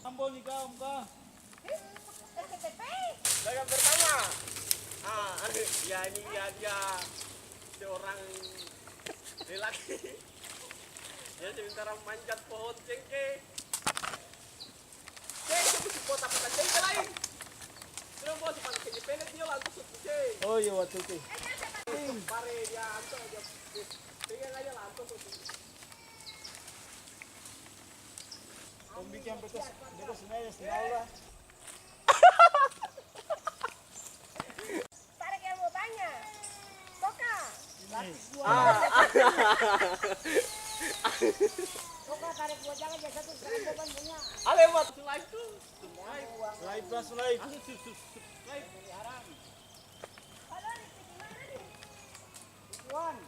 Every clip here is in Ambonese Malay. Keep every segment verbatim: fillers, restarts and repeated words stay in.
Ambo ni kau, muka. Dagang pertama. Ah, ya ini dia, dia seorang lelaki. Dia sementara manjat pohon cengke. Ceng, ceng musti potong-potong cengke lain. Sudah, bos, potong cengke pendek, dia langsung suku, ceng. Oh, iya, waktu itu. Pare dia, anto dia, pegang aja langsung suku. Kong biking bekas, bekas naik sendal lah. Tarek yang mau tanya. Toka. Ah. Toka tarek dua, jangan dia satu, setengah beban punya. Ale, Mat. Live tuh. Live, langsung live. Langsung su-, su-, su-, live. Halo, di mana nih? One.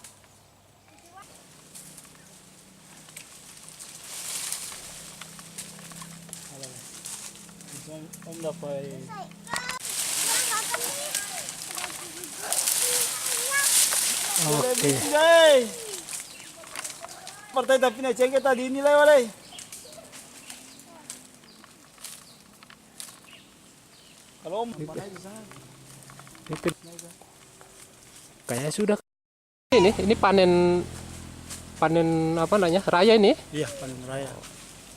Om, om dapa e. Oke. Partai tapi na cengke tadi ini lai, walai. Kalau om, mana di sana? Itu. Kayaknya sudah. Ini, ini panen, panen apa namanya, raya ini? Iya, panen raya.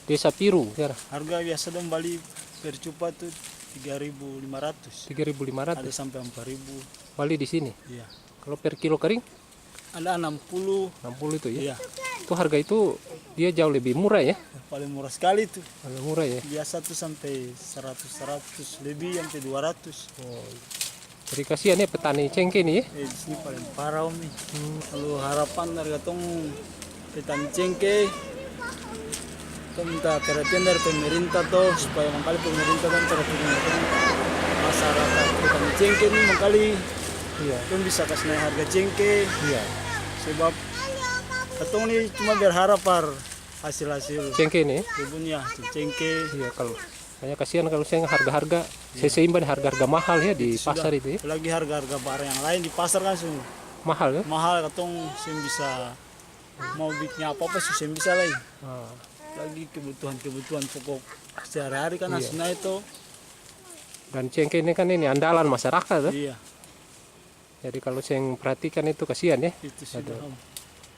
Desa Piru, ya. Harga biasa dong bali per cupa tuh tiga ribu lima ratus. Tiga ribu lima ratus? Ada sampai empat ribu. Bali di sini? Iya. Kalau per kilo kering? Ada enam puluh. Enam puluh itu, ya? Iya. Itu harga itu dia jauh lebih murah, ya? Paling murah sekali tuh. Paling murah, ya? Biasa tuh sampai seratus, seratus lebih, sampai dua ratus. Oh, iya. Jadi kasihan ya petani cengke nih ya. Eh, di sini paling parah, Om, nih. Hmm. Lalu harapan dari katong petani cengke, katong minta perhatian dari pemerintah to, supaya mangkali pemerintah kan perhatikan katong masyarakat petani cengke nih, mangkali iya, katong bisa kas naik harga cengke. Iya. Sebab katong nih cuma berharap par hasil-hasil cengke nih. Kebun ya, hasil cengke. Iya, kalau Kayaknya kasihan kalau seng harga-harga, iya, seng seimbang harga-harga mahal ya di pasar itu ya. Apalagi harga-harga barang yang lain di pasar kan su mahal ya? Mahal, katong seng bisa mau biking apa-apa su seng bisa lai. Ah. Lagi kebutuhan-kebutuhan pokok sehari-hari kan, iya, harus naik to. Dan cengke ini kan ini andalan masyarakat, to? Iya. Jadi, kalo seng perhatikan itu kasihan, e. Itu sudah, Om.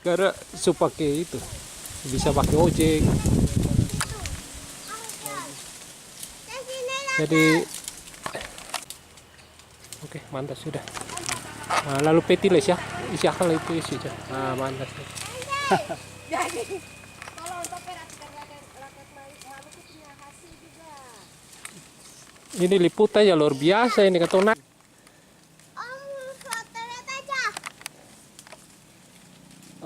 Karena su pake itu, bisa pake ojek. Jadi, oke, mantap sudah. Nah, lalu peti le, sia, isi akal itu, isi, sia. Nah, mantap. Jadi, tolong tong pe rakyat, rakyat, rakyat Maluku punya hasil juga. Ini liputan yang luar biasa ini, katong na- Om, foto lihat aja.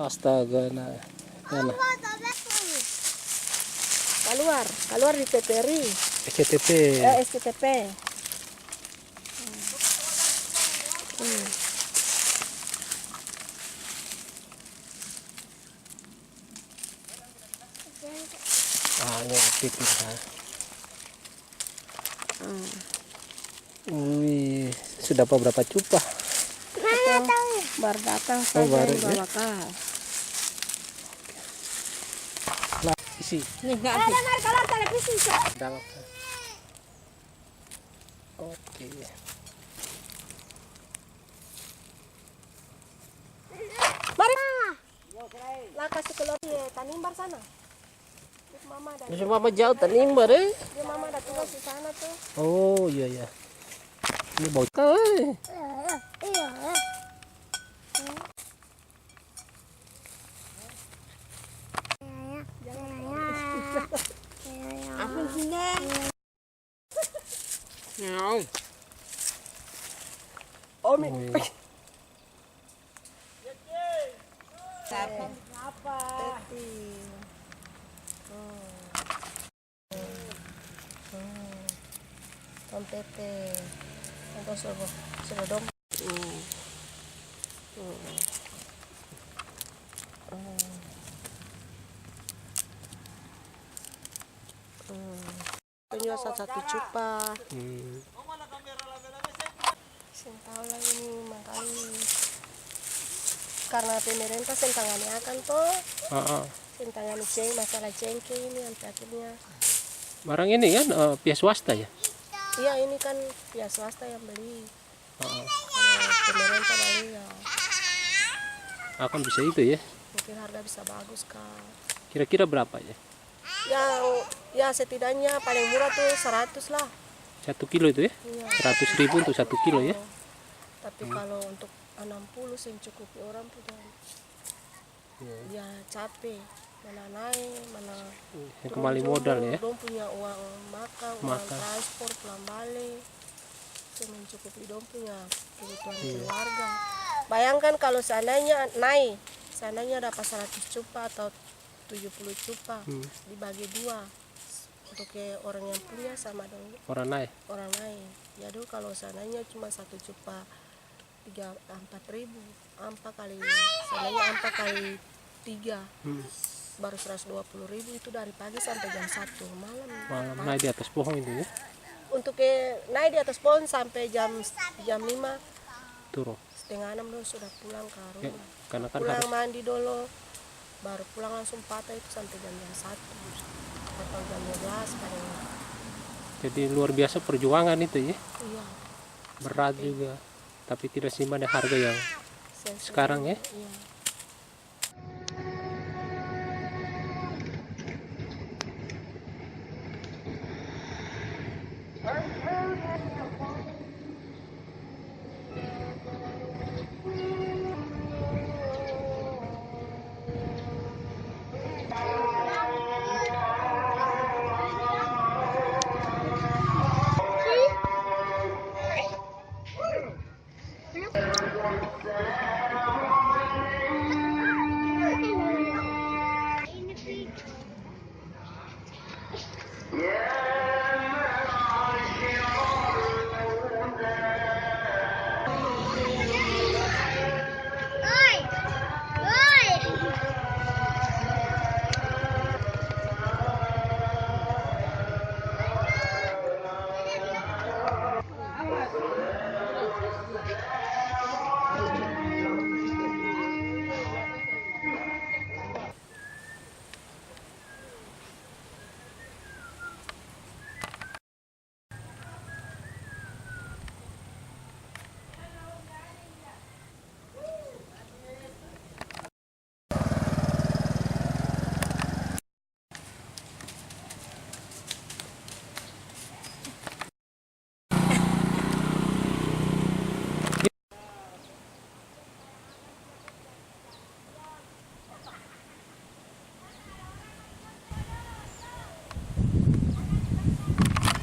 Astaga, nah. Om, nah, nah, foto lihat tuh. Kaluar, kaluar di T P R I. S C T P. Eh, S C T P. Hmm. Hmm. Ah, ini titik, ha. Hmm. Wih, su dapa berapa cupa? Mana tahu? Baru datang saja, baru, ini ya? Bawa kal. Nah, isi. Nih, enggak. Ada, mari, kalau televisi, Cak. Dalam. Oke. Mari. Lah, kasi keluar di tanimbar sana. Dia mama ada. Dia mama jauh tanimbar, e. Dia mama ada tugas di sana tuh. Oh, iya, iya. Ini bau. Iya, iya. Apa sih, Neng? Nyau. Omi. Wih. Sapa? Teti. Hmm. Hmm. Tom Tete. Nonton sobo, sobo dong. Hmm. Hmm. Hmm. Hmm. Penjual satu-satu cupa. Hmm. Seng tau lai ini mangkali karna pemerintah seng tangani akang to. Heeh. Seng tangani ceng-, masalah cengke ini, sampe akhirnya Barang ini kan, eh, pihak swasta ya? Iya, ini kan pihak swasta yang beli. Heeh. Kalau pemerintah bali ya. Akang bisa itu ya? Mungkin harga bisa bagus ka. Kira-kira berapa ya? Ya, ya setidaknya paling murah tuh seratus lah. Satu kilo itu ya? Iya. Seratus ribu untuk satu kilo ya? Tapi kalau untuk enam puluh seng cukupi orang punya. Iya. Ya cape, mana nae, mana turun. Kembali modal ya? Dong punya uang makan, uang transpor, pulang bale. Seng mencukupi dong punya kebutuhan keluarga. Bayangkan kalau seandainya nae, seandainya dapat seratus cupa atau tujuh puluh cupa, dibagi dua. Untuk ke orang yang punya sama dong orang nae. Orang nae. Jadi kalau seandainya cuma satu cupa tiga, ampat ribu, ampa kali, seandainya ampa kali tiga, baru seratus dua puluh ribu itu dari pagi sampai jam satu malam. Malam nae di atas pohong itu ya? Untuk ke nae di atas pohong sampai jam, jam lima. Turun. Setengah enam dong sudah pulang ka rumah. Karena kan pulang harus mandi dolo, baru pulang langsung patah itu sampe jam, jam satu atau jam dua belas paling. Jadi luar biasa perjuangan itu ya? Iya. Berat juga, tapi tidak seimbang dengan harga yang sekarang ya? Iya.